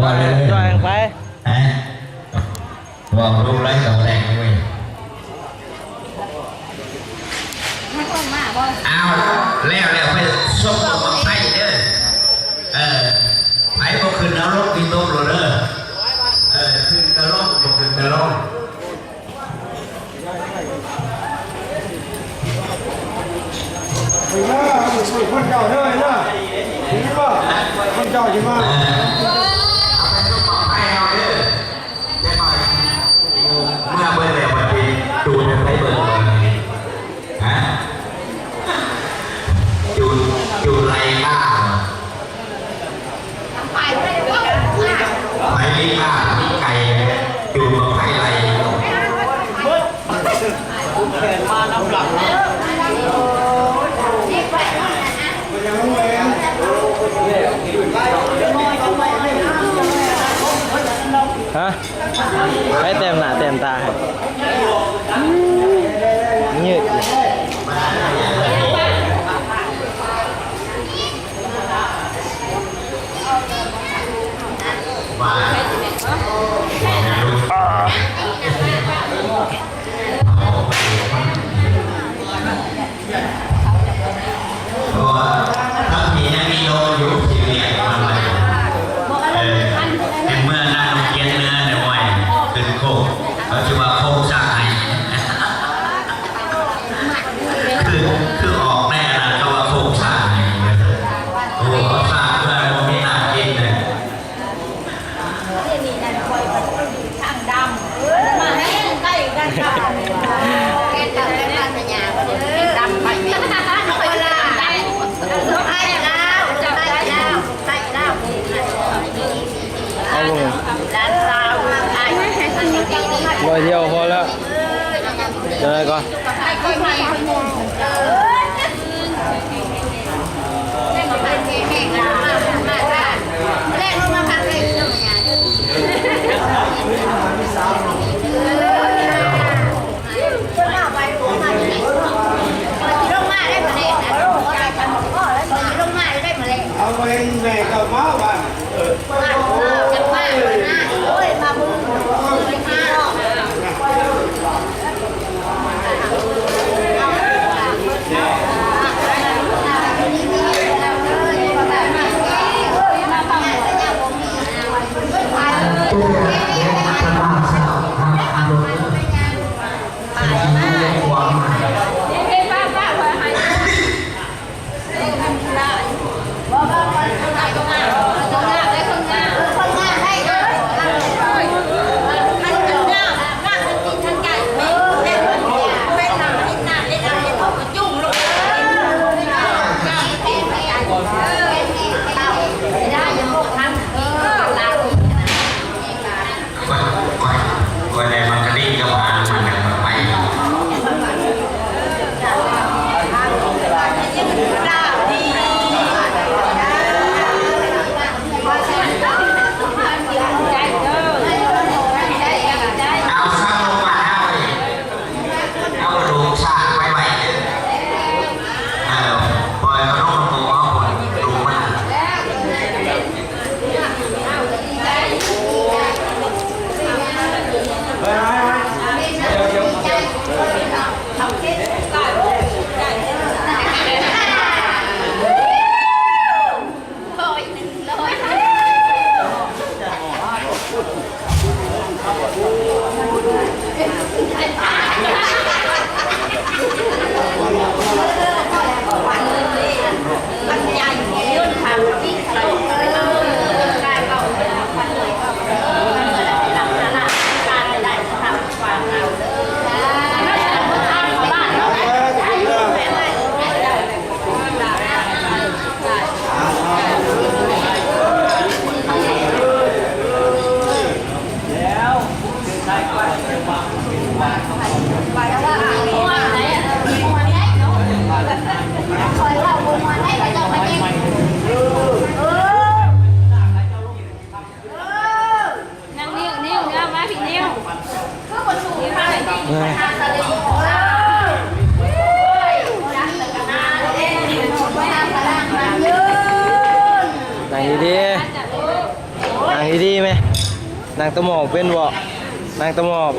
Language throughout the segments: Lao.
ວ່າເລີຍ ຈ່ອຍໄປ ຮະ ເວົ້າລົງໄລຕອນແລກເວີຍ. ອ້າວ ແລ້ວ ແລ້ວໄປສົບບັ້ງໄຟເດີ. ເອີ ໃຜບໍ່ຂຶ້ນເອົາລົງ ມີຕົກໂລດເດີ. ເອີ ຂຶ້ນກະລົງ ບໍ່ຂຶ້ນກະລົງ. ເອີ ຄົນເຈົ້າເດີ ເອີ ຄົນເຈົ້າຊິມາ ເອີ ເອົາໄປສົ່ງມອບໃຫ້ເຮົາເດີ. ຈັກໜ້ອຍເມື່ອເບິດແລ້ວ ບັດນີ້ດູດໃຫ້ໃຜເບິ່ງ ເບິ່ງ ຮະ ຈູດ ຈູດໄລ່ກາ ໄປລີກາ ມີໄກ່ ຈູດບັ້ງໄຟໄລ່. ຮະ ໃຜແຕ້ມໜ້າແຕ້ມຕາໃຫ້? ຍືດ. ເພາະວ່າທັງທີ່ຍັງມີໂຕຢູ່ ຊິລ້ຽງມັນໄວ້. ເອີ ແຕ່ເມື່ອນັ້ນ ໂຮງຮຽນເໜືອ ໂອ້ຍ ຂຶ້ນໂຄກ ເຂົາຊິວ່າໂຄກຊ້າງໃຫ້. ຄື ຄືອອກແນ່ນະ ເຂົາວ່າໂຄກຊ້າງໃຫ້. ໂອ້ ເຂົາຊ້າງເພື່ອບໍ່ມີນ້ຳກິນເລີຍ. ນີ້ນັ້ນຂ້ອຍກໍທາງດຳ ເອີ ມາໃຫ້ໃກ້ກັນກັບ ແກ່ນກັບແມ່ນປັນຍາ ດຳໄປ ເວລາ ໄທລາວ ໄທລາວ ໄທລາວ ເອົາລົງ ຫຼານສາວ ໄທ ໜ້ອຍດຽວພໍແລ້ວ ເອີ ຈັ່ງໃດກໍ ເອົາເອງແມ່ກໍມາບ້ານ. ເ ນັ່ງດີໆແມະ ນັ່ງຕະໝອບເປັນບໍ່? ນັ່ງຕະໝອບ.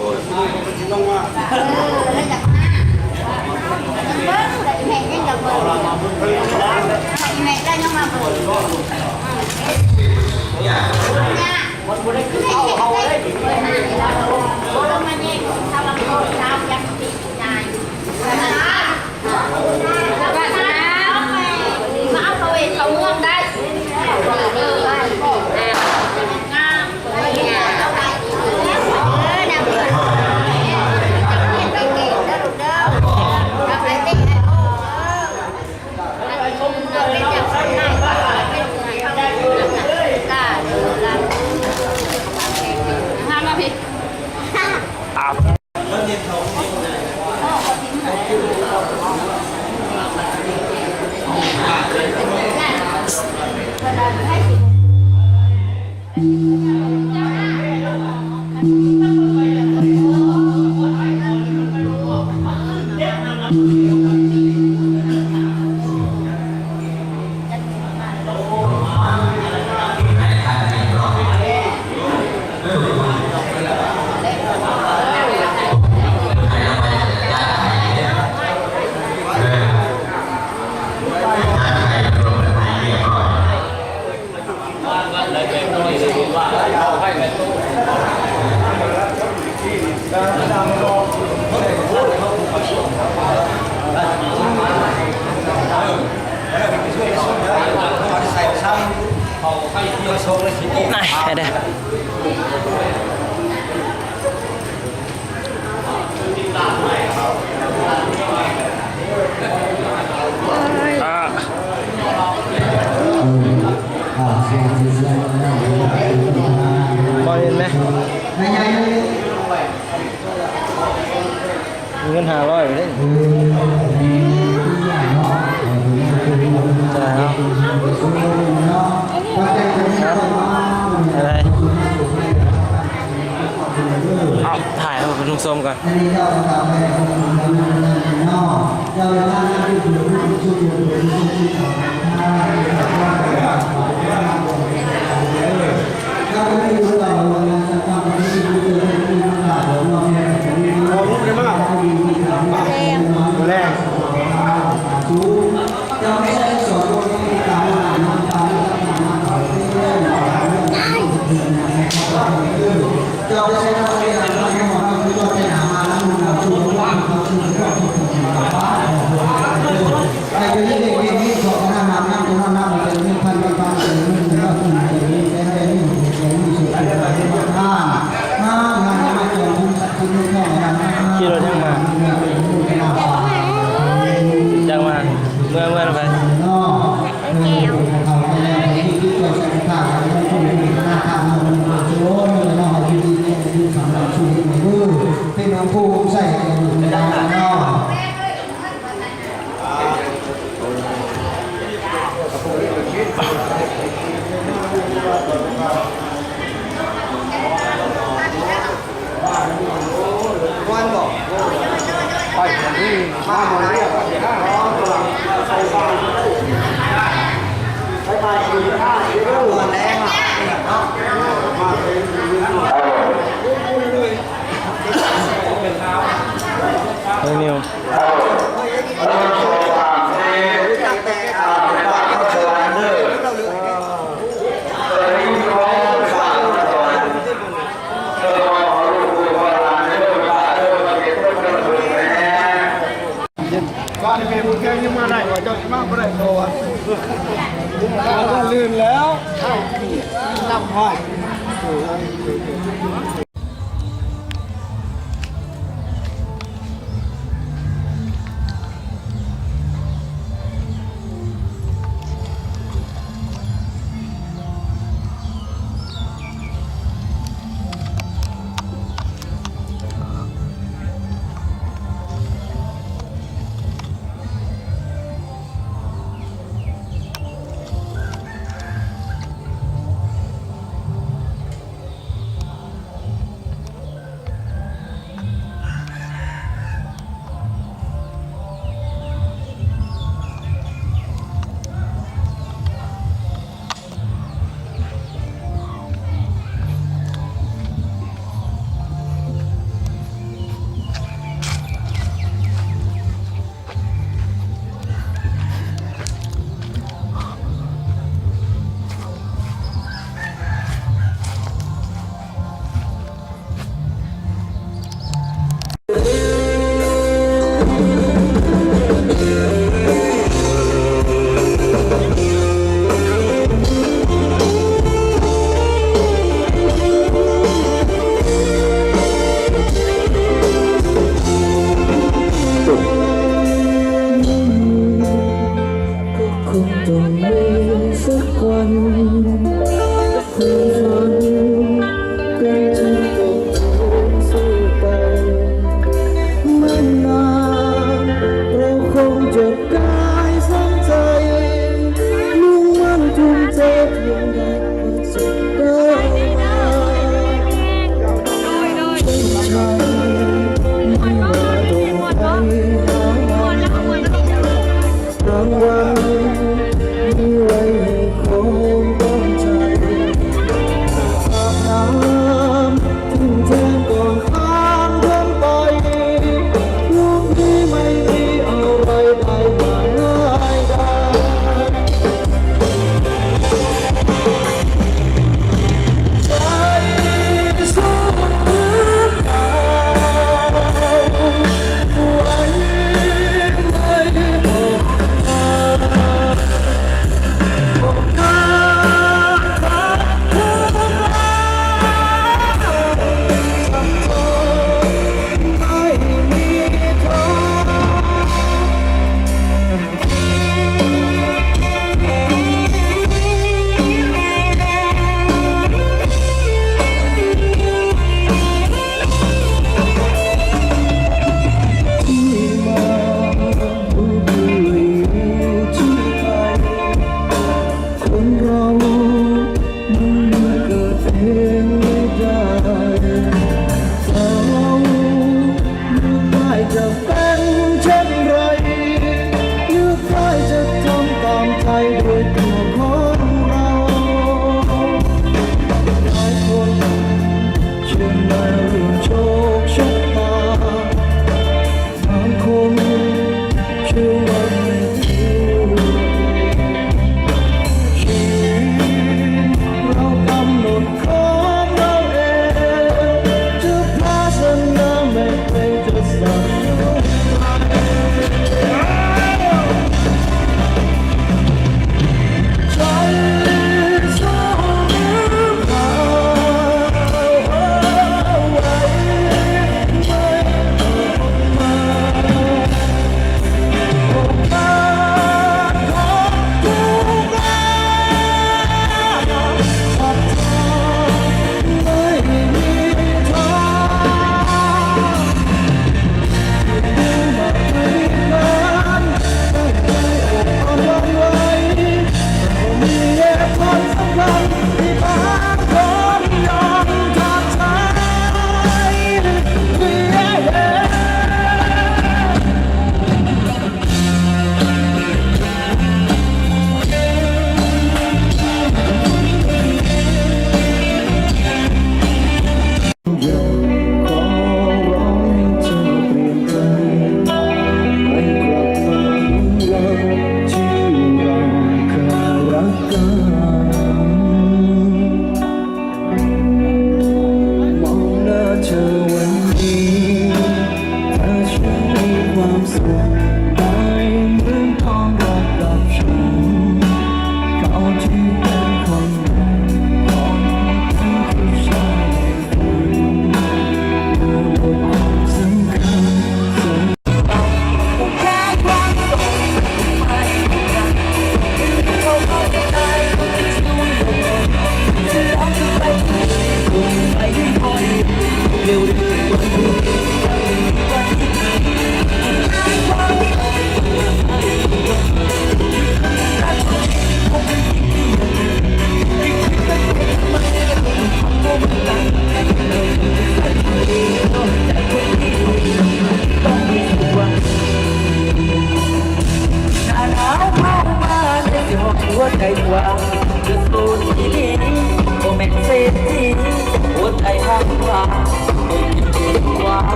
ພໍເຫັນໄໝ? ມີເງິນຫ້າຮ້ອຍໄປເດ້. ເອົາ ຖ່າຍໃຫ້ເພິ່ນຊົມກ່ອນ. ຂີ່ລົດຫຍັງມາ? ຈັກມາ ເມືອ ເມືອນຳໄປ.